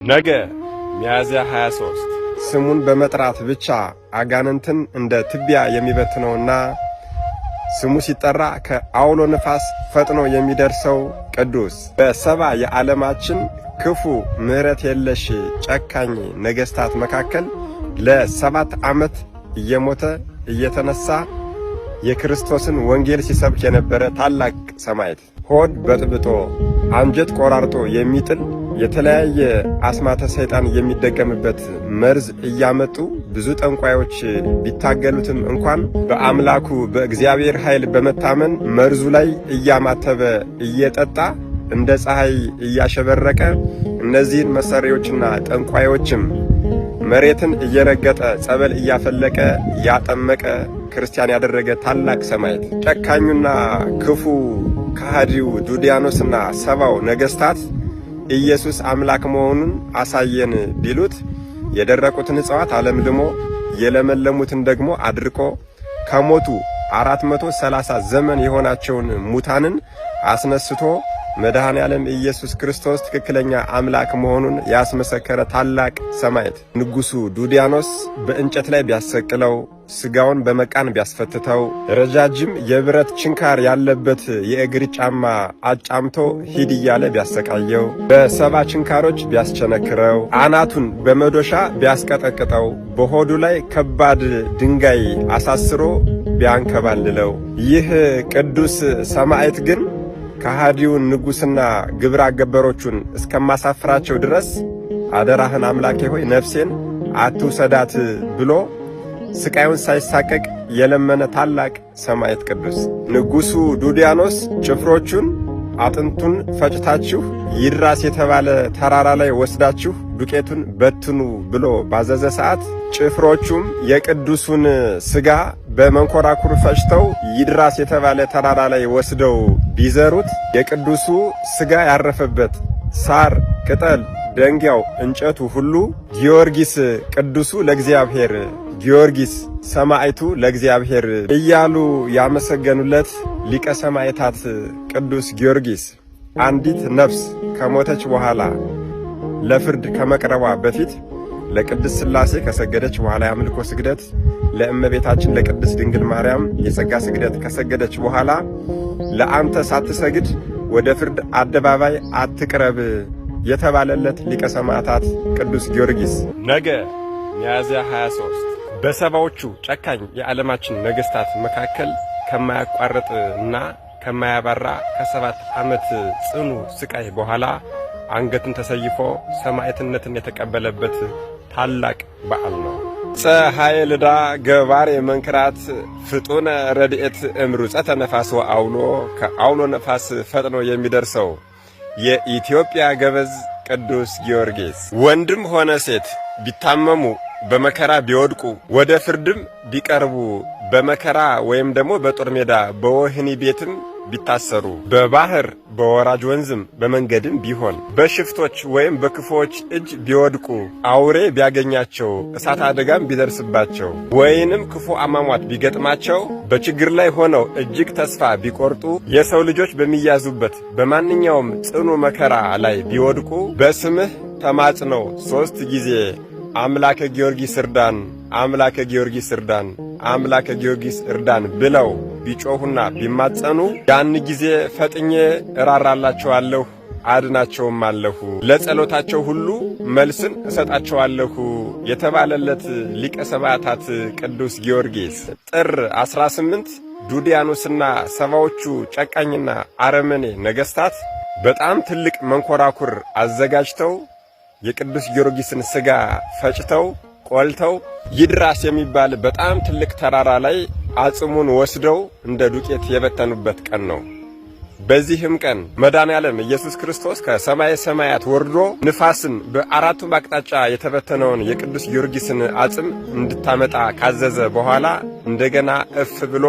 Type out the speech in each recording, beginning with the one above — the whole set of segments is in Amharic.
ነገ ሚያዝያ 23 ስሙን በመጥራት ብቻ አጋንንትን እንደ ትቢያ የሚበትነውና ስሙ ሲጠራ ከአውሎ ነፋስ ፈጥኖ የሚደርሰው ቅዱስ፣ በ70 የዓለማችን ክፉ ምሕረት የለሽ ጨካኝ ነገሥታት መካከል ለ7 ዓመት እየሞተ እየተነሳ የክርስቶስን ወንጌል ሲሰብክ የነበረ ታላቅ ሰማዕት፣ ሆድ በጥብጦ አንጀት ቆራርጦ የሚጥል የተለያየ አስማተ ሰይጣን የሚደገምበት መርዝ እያመጡ ብዙ ጠንቋዮች ቢታገሉትም እንኳን በአምላኩ በእግዚአብሔር ኃይል በመታመን መርዙ ላይ እያማተበ እየጠጣ እንደ ፀሐይ እያሸበረቀ እነዚህን መሰሪዎችና ጠንቋዮችም መሬትን እየረገጠ ጸበል እያፈለቀ ያጠመቀ፣ ክርስቲያን ያደረገ ታላቅ ሰማዕት፣ ጨካኙና ክፉ ከሃዲው ዱዲያኖስና 70ው ነገሥታት ኢየሱስ አምላክ መሆኑን አሳየን ቢሉት የደረቁትን እጽዋት አለምልሞ የለመለሙትን ደግሞ አድርቆ ከሞቱ 430 ዘመን የሆናቸውን ሙታንን አስነስቶ መድኃኔ ዓለም ኢየሱስ ክርስቶስ ትክክለኛ አምላክ መሆኑን ያስመሰከረ ታላቅ ሰማዕት፣ ንጉሡ ዱዲያኖስ በእንጨት ላይ ቢያሰቅለው፣ ስጋውን በመቃን ቢያስፈትተው፣ ረጃጅም የብረት ችንካር ያለበት የእግር ጫማ አጫምቶ ሂድ እያለ ቢያሰቃየው፣ በ70 ችንካሮች ቢያስቸነክረው፣ አናቱን በመዶሻ ቢያስቀጠቅጠው፣ በሆዱ ላይ ከባድ ድንጋይ አሳስሮ ቢያንከባልለው፣ ይህ ቅዱስ ሰማዕት ግን ከሃዲውን ንጉሥና ግብረ አገበሮቹን እስከማሳፍራቸው ድረስ አደራህን አምላኬ ሆይ ነፍሴን አትውሰዳት ብሎ ስቃዩን ሳይሳቀቅ የለመነ ታላቅ ሰማዕት ቅዱስ፣ ንጉሡ ዱዲያኖስ ጭፍሮቹን አጥንቱን ፈጭታችሁ ይድራስ የተባለ ተራራ ላይ ወስዳችሁ ዱቄቱን በትኑ ብሎ ባዘዘ ሰዓት ጭፍሮቹም የቅዱሱን ስጋ በመንኮራኩር ፈጭተው ይድራስ የተባለ ተራራ ላይ ወስደው ቢዘሩት የቅዱሱ ስጋ ያረፈበት ሳር፣ ቅጠል፣ ደንጊያው፣ እንጨቱ ሁሉ ጊዮርጊስ ቅዱሱ ለእግዚአብሔር፣ ጊዮርጊስ ሰማዕቱ ለእግዚአብሔር እያሉ ያመሰገኑለት ሊቀ ሰማዕታት ቅዱስ ጊዮርጊስ፣ አንዲት ነፍስ ከሞተች በኋላ ለፍርድ ከመቅረቧ በፊት ለቅድስት ሥላሴ ከሰገደች በኋላ የአምልኮ ስግደት፣ ለእመቤታችን ለቅድስት ድንግል ማርያም የጸጋ ስግደት ከሰገደች በኋላ ለአንተ ሳትሰግድ ወደ ፍርድ አደባባይ አትቅረብ የተባለለት ሊቀ ሰማዕታት ቅዱስ ጊዮርጊስ፣ ነገ ሚያዝያ 23 በ70ዎቹ ጨካኝ የዓለማችን ነገሥታት መካከል ከማያቋርጥ እና ከማያባራ ከ7 ዓመት ጽኑ ስቃይ በኋላ አንገቱን ተሰይፎ ሰማዕትነትን የተቀበለበት ታላቅ በዓል ነው። ፀሐይ ልዳ ገባሬ መንክራት ፍጡነ ረድኤት እምሩጸተ ነፋስ ወአውሎ፣ ከአውሎ ነፋስ ፈጥኖ የሚደርሰው የኢትዮጵያ ገበዝ ቅዱስ ጊዮርጊስ፣ ወንድም ሆነ ሴት ቢታመሙ፣ በመከራ ቢወድቁ፣ ወደ ፍርድም ቢቀርቡ፣ በመከራ ወይም ደግሞ በጦር ሜዳ በወህኒ ቤትም ቢታሰሩ፣ በባህር በወራጅ ወንዝም በመንገድም ቢሆን በሽፍቶች ወይም በክፉዎች እጅ ቢወድቁ፣ አውሬ ቢያገኛቸው፣ እሳት አደጋም ቢደርስባቸው፣ ወይንም ክፉ አሟሟት ቢገጥማቸው፣ በችግር ላይ ሆነው እጅግ ተስፋ ቢቆርጡ፣ የሰው ልጆች በሚያዙበት በማንኛውም ጽኑ መከራ ላይ ቢወድቁ፣ በስምህ ተማጽነው ሦስት ጊዜ አምላከ ጊዮርጊስ እርዳን፣ አምላከ ጊዮርጊስ እርዳን፣ አምላከ ጊዮርጊስ እርዳን ብለው ቢጮሁና ቢማጸኑ ያን ጊዜ ፈጥኜ እራራላቸዋለሁ፣ አድናቸውም አለሁ፣ ለጸሎታቸው ሁሉ መልስን እሰጣቸዋለሁ የተባለለት ሊቀ ሰማዕታት ቅዱስ ጊዮርጊስ፣ ጥር 18 ዱዲያኖስና 70ዎቹ ጨካኝና አረመኔ ነገሥታት በጣም ትልቅ መንኮራኩር አዘጋጅተው የቅዱስ ጊዮርጊስን ሥጋ ፈጭተው ቆልተው ይድራስ የሚባል በጣም ትልቅ ተራራ ላይ አጽሙን ወስደው እንደ ዱቄት የበተኑበት ቀን ነው። በዚህም ቀን መድኃኔ ዓለም ኢየሱስ ክርስቶስ ከሰማየ ሰማያት ወርዶ ንፋስን በአራቱም አቅጣጫ የተበተነውን የቅዱስ ጊዮርጊስን አጽም እንድታመጣ ካዘዘ በኋላ እንደገና እፍ ብሎ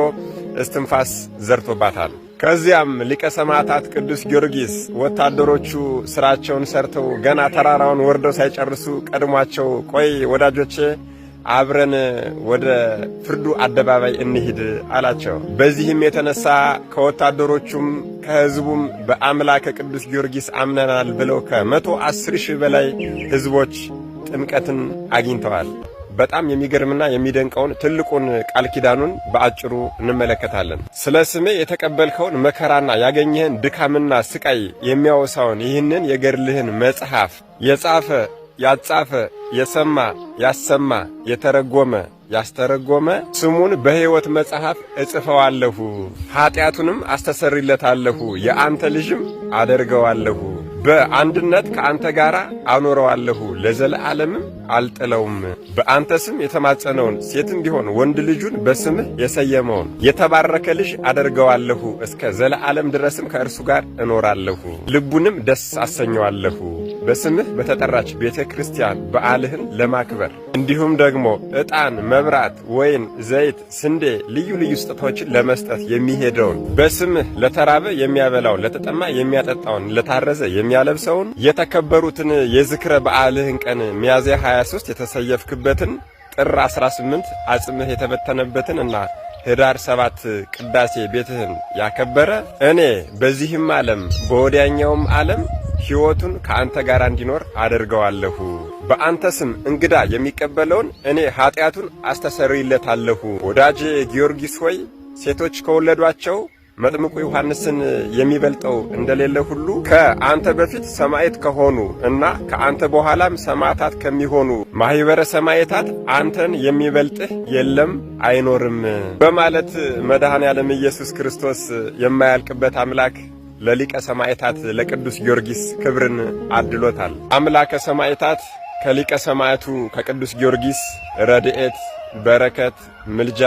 እስትንፋስ ዘርቶባታል። ከዚያም ሊቀ ሰማዕታት ቅዱስ ጊዮርጊስ ወታደሮቹ ስራቸውን ሰርተው ገና ተራራውን ወርደው ሳይጨርሱ ቀድሟቸው ቆይ ወዳጆቼ፣ አብረን ወደ ፍርዱ አደባባይ እንሂድ አላቸው። በዚህም የተነሳ ከወታደሮቹም ከሕዝቡም በአምላከ ቅዱስ ጊዮርጊስ አምነናል ብለው ከ110,000 በላይ ሕዝቦች ጥምቀትን አግኝተዋል። በጣም የሚገርምና የሚደንቀውን ትልቁን ቃል ኪዳኑን በአጭሩ እንመለከታለን። ስለ ስሜ የተቀበልከውን መከራና ያገኘህን ድካምና ስቃይ የሚያወሳውን ይህንን የገድልህን መጽሐፍ የጻፈ፣ ያጻፈ፣ የሰማ፣ ያሰማ፣ የተረጎመ፣ ያስተረጎመ ስሙን በሕይወት መጽሐፍ እጽፈዋለሁ፣ ኀጢአቱንም አስተሰርይለታለሁ፣ የአንተ ልጅም አደርገዋለሁ፣ በአንድነት ከአንተ ጋር አኖረዋለሁ፣ ለዘለዓለምም አልጥለውም። በአንተ ስም የተማጸነውን ሴትም ቢሆን ወንድ ልጁን በስምህ የሰየመውን የተባረከ ልጅ አደርገዋለሁ፣ እስከ ዘለዓለም ድረስም ከእርሱ ጋር እኖራለሁ፣ ልቡንም ደስ አሰኘዋለሁ። በስምህ በተጠራች ቤተ ክርስቲያን በዓልህን ለማክበር እንዲሁም ደግሞ ዕጣን፣ መብራት፣ ወይን፣ ዘይት፣ ስንዴ፣ ልዩ ልዩ ስጦታዎችን ለመስጠት የሚሄደውን፣ በስምህ ለተራበ የሚያበላውን፣ ለተጠማ የሚያጠጣውን፣ ለታረዘ የሚያለብሰውን፣ የተከበሩትን የዝክረ በዓልህን ቀን ሚያዝያ 23 የተሰየፍክበትን፣ ጥር 18 አጽምህ የተበተነበትን እና ህዳር 7 ቅዳሴ ቤትህን ያከበረ እኔ በዚህም ዓለም በወዲያኛውም ዓለም ሕይወቱን ከአንተ ጋር እንዲኖር አደርገዋለሁ። በአንተ ስም እንግዳ የሚቀበለውን እኔ ኀጢአቱን አስተሰርይለታለሁ። ወዳጄ ጊዮርጊስ ሆይ፣ ሴቶች ከወለዷቸው መጥምቁ ዮሐንስን የሚበልጠው እንደሌለ ሁሉ ከአንተ በፊት ሰማዕት ከሆኑ እና ከአንተ በኋላም ሰማዕታት ከሚሆኑ ማኅበረ ሰማዕታት አንተን የሚበልጥህ የለም፣ አይኖርም በማለት መድኃኔ ዓለም ኢየሱስ ክርስቶስ የማያልቅበት አምላክ ለሊቀ ሰማዕታት ለቅዱስ ጊዮርጊስ ክብርን አድሎታል። አምላከ ሰማዕታት ከሊቀ ሰማዕቱ ከቅዱስ ጊዮርጊስ ረድኤት፣ በረከት፣ ምልጃ፣